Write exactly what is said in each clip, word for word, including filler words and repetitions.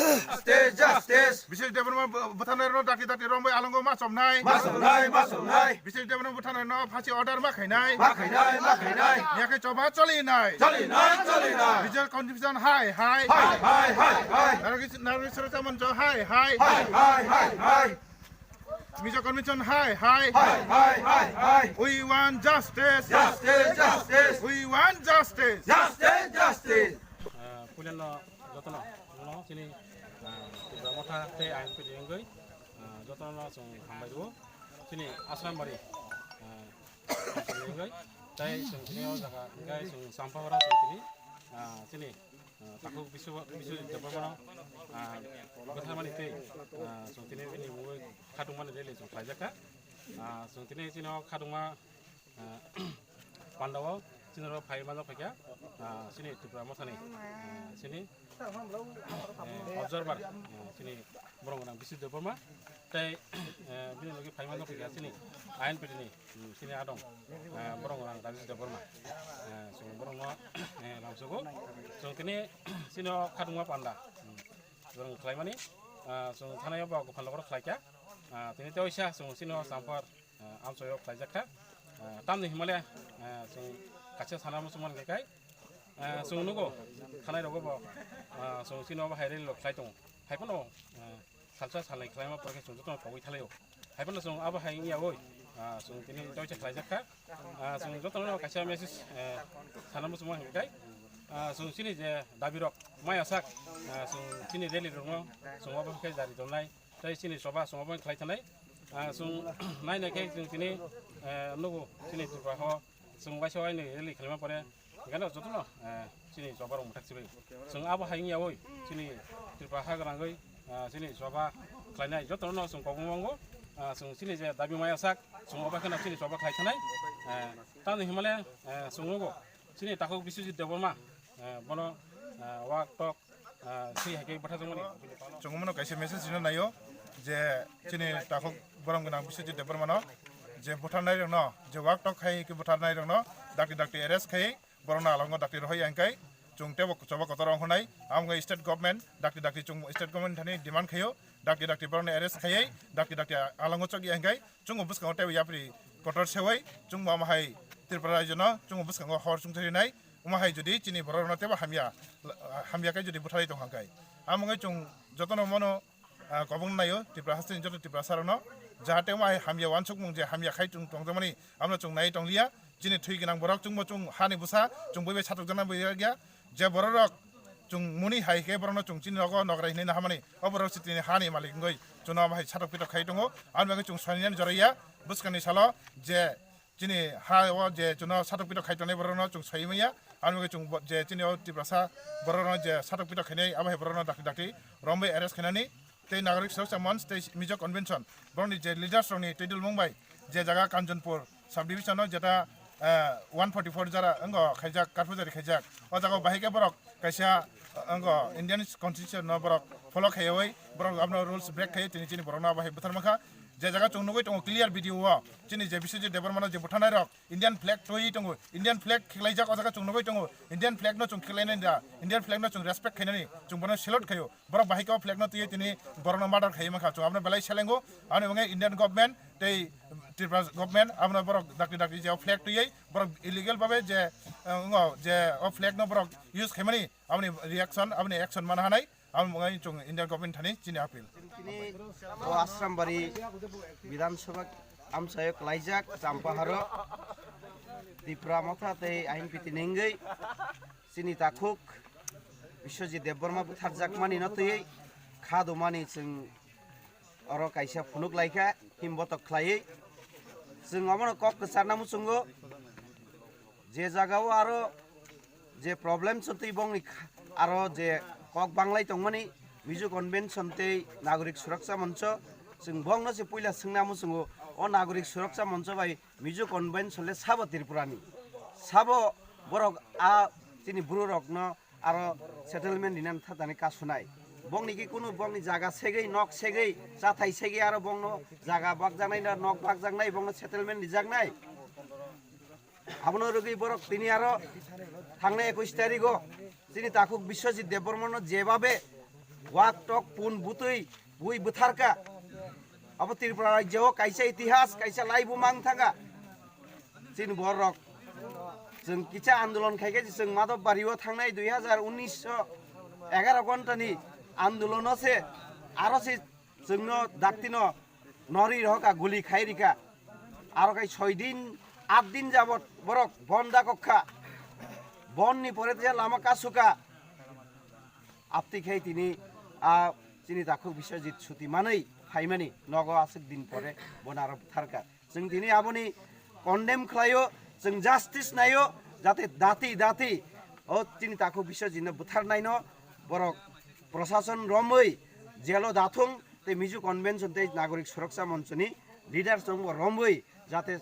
Justice, justice. Bisil Debbarma bwtharnairokno dakti dakti romwi alongo ma chomnai. Ma chomnai, ma chomnai. Bisil Debbarma bwtharnairokno phasi order ma khainai. Ma khainai, ma khainai. Yakhe choba cholinai. Cholinai, cholinai. Visual confusion hai, hai. Hai, hai, hai, hai. Narwis-, Narwiswara Chamanjo hai, hai. Hai, hai, hai, hai. Mizo Convention hai, hai. Hai, hai, hai, hai. We want justice. Justice, justice. We want justice. Justice, justice. Ah, puilano jotono, no, chini, ah, Tipra Motha tei I N P T wngwi, ah, jotono chwng hambai rwo. Chini Asrambari, ah, wngwi, tei chwng chini o jaga, hwnkhe chwng Champahora chwng chini, ah, chini, ah, takhuk Biswa-, Biswajit Debbarmano, ah, bwtharmani tei, ah, chwng chini bini mungwi khatungmani rally chwng khlaijakha. Ah, chwng chini chini o khatungma, ah, pandao chini oro phai manjak phaikha, ah, chini Tipra Mothani, ah, chini, eh, observer, eh, chini borok gwnang Biswajit Debbarma tei, eh, bini logi phai manjak phaikha chini I N P T ni, hmm, chini adong, eh, borok gwnang Rajesh Debbarma, eh, chwng borokno, eh, lamsogo chwng tini chini o khatungma panda, hmm, borok khlaimani, ah, chwng thanai o bo Gopal Nagar khlaikha, ah, tini tei oisa chwng chini o Champar ah, amchaio khlaijak kha. Ah, tamni himale, ah, chwng kaisa sana muchung man khe kai, Ah, chwng nugo, khanai rogo bo, ah, chwng chini obo hai rally rok khlai tongo. Hai phano, ah, salsa salnai khlaima pore khe chwng jotono kogwi thalaio. Hai phano chwng abo hai wngya oi, ah, chwng tini doisa khlaijak kha. Ah, chwng jotono kaisa message, eh, sana muchungma hwnkhai. Ah, chwng chini je dabi rok maya sak, ah, chwng chini rally rokno chwng obo khe jari tongnai. Tei chini choba chwng obo khlai thanai. Ah, chwng nai nai khe chwng tini, eh, nugo chini Tripura o chwng waisa wainwi rally khlaima pore, gana jotono, eh, chini choba rok mwthak sibai. Chwng abo hai wngya oi chini Tripura ha gwnangwi, ah, chini choba khlainai jotono chwng kobong mango. Ah, chwng chini je dabi maya sak chwng obo kheno chini choba khlai thanai. Eh, tamni himale, eh, chwng nugo chini takhuk Biswajit Debbarma, eh, bono, eh, wak tok, ah, thwi hai khe bwtharjakmani. Chwng bono kaisa message rina naio je chini takhuk borom gwnang Biswajit Debbarmano je butharnai rokno, je wak tok khai khe butharnai rokno dakti dakti arrest khai borokno alongo dakti rohoi ya hwnkhe chwng teibo choba kotor ongkhornai. Amo wngkha state government, dakti dakti chwng state government thani demand khaio, dakti dakti borokno arrest khaiwi dakti dakti alongo chokya hwnkhe chwngbo bwskango teibo yapri kotor sewi chwngbo amo hai Tripura rajyono chwngbo bwskango hor chwngthai rinai. Omo hai jodi chini borok rokno teibo hamya, hamya khe jodi butharwi tong kha khe, amo wngwi chwng jotono mono, ah, kobong naio Tripura hasteni joto Tiprasa rokno, jahate omo hai hamya uansukmung je hamya khai chwng tongjakmani, abono chwng naiwi tong liya. Chini thwi gwnang borok chwngbo chwng hani bwsa chwng bui bai satok jana bai ya, je borok rok chwng muni hai khe borokno chwng chini nogo nokrai hinwi nahamani, o borok se tini hani malik wngwi chwngno omo hai satok pitok khai tongo. Aboni bagwi chwng soinani joraiya bwskangni salo je chini ha o je chwngno satok pitok khai tongnai borokno chwng soi manya. Aboni bagwi chwng bo-, je chini o Tiprasa borokno je satok pitok khainai, abo hai borokno dakti dakti romwi arrest khainani tei Nagorik Suraksa Manch tei Mizo Convention borokni je leaders rokni twi dulmung bai je jaga Kanchanpur subdivision o jeta, eh, one forty four jara wngkha khaijak, karpujari khaijak. O jaga o bahai khe borok kaisa, eh, wngkha Indian Constitution no borok follow khaiwi borok abono rules break khai tini chini borokno abo hai bwthar mankha. Je jaga chwng nugwi tongo clear video o, chini je Biswajit Debbarmano je butharnai rok Indian flag twiwi tongo, Indian flag khiklaijak o jaga chwng nugwi tongo, Indian flag no chwng khiklainani da, Indian flag no chwng respect khainani, chwng bono salute khaio. Borok bahai khe o flag no twiwi tini borokno murder khaiwi mankha, chwng abono belai selengo. Aboni bagwi Indian government tei Tripura government abono borok dakti dakti je o flag twiwi borok illegal babe je, eh, wngkha je o flag no borok use khaimani, aboni reaction, aboni action mana hanai. Amo wngkha chwng Indian government thani chini appeal. Tini o Asrambari Bidhan Sabha amchaio klaijak Champaharo Tipra Motha tei Ain Piti nengwi chini takhuk Biswajit Debbarma butharjakmani no twiwi khadumani chwng oro kaisa phunuk laikha himbotok khlaiwi. Chwng omono kok kwcharna muchungo. Je jagao aro je problem chwng twi bongni kha-, aro je kok banglai tongmani Mizo Convention tei Nagorik Suraksa Moncho, chwng bongno se puila swngna muchungo, o Nagorik Suraksa Moncho bai Mizo Convention le sabo Tripurani? Sabo borok a chini bwrwirokno aro settlement rinani thatani kasunai. Bongni ki kunu bongni jaga segwi, nok segwi, chathai segwi aro bongno jaga bakjaknai na nok bakjaknai, bongno settlement rijaknai? Abono rwgwi borok tini aro thangnai ekush tarigo chini takhuk Biswajit Debbarmano jebabe wak tok pun butwi bui bwtharka. Abo Tripura rajyo kaisa itihas, kaisa laibu mang thangka. Chini borok chwng kisa andolon khaikhe chwng Madhobbario thangnai dui hazar unnish o egaroh ghontani andolono se aro se chwngno daktino nori rohoka, guli khai rika. Aro khai soi din, at din jabot borok bon dakok kha. Bonni pore tei lama kasuka. Aptwi khai tini a chini takhuk Biswajit suti manwi phaimani nogo aswk din pore bono aro butharka. Chwng tini aboni condemn khlaio, chwng justice naio, jate dati dati o chini takhuk Biswajitno butharnaino borok prosason romwi jelo dathung tei Mizo Convention tei Nagorik Suraksa Monchoni leaders rokbo romwi jate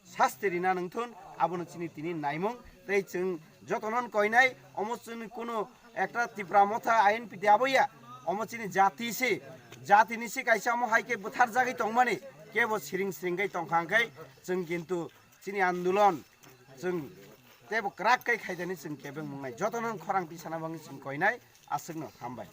sasti rina nangthun, abono chini tini naimung. Tei chwng jotono koinai, omo chini kunu ekta Tipra Motha ain piti aboya, omo chini jati se, jatini se kaisa omo hai khe butharjagwi tongmani, kebo siring siring khe tongkha hwnkhe chwng kintu chini andolon chwng tebo kwrak khe khaidani chwng kebeng mungnai. Jotono khorang tisana bagwi chwng koinai, aswkno hambai.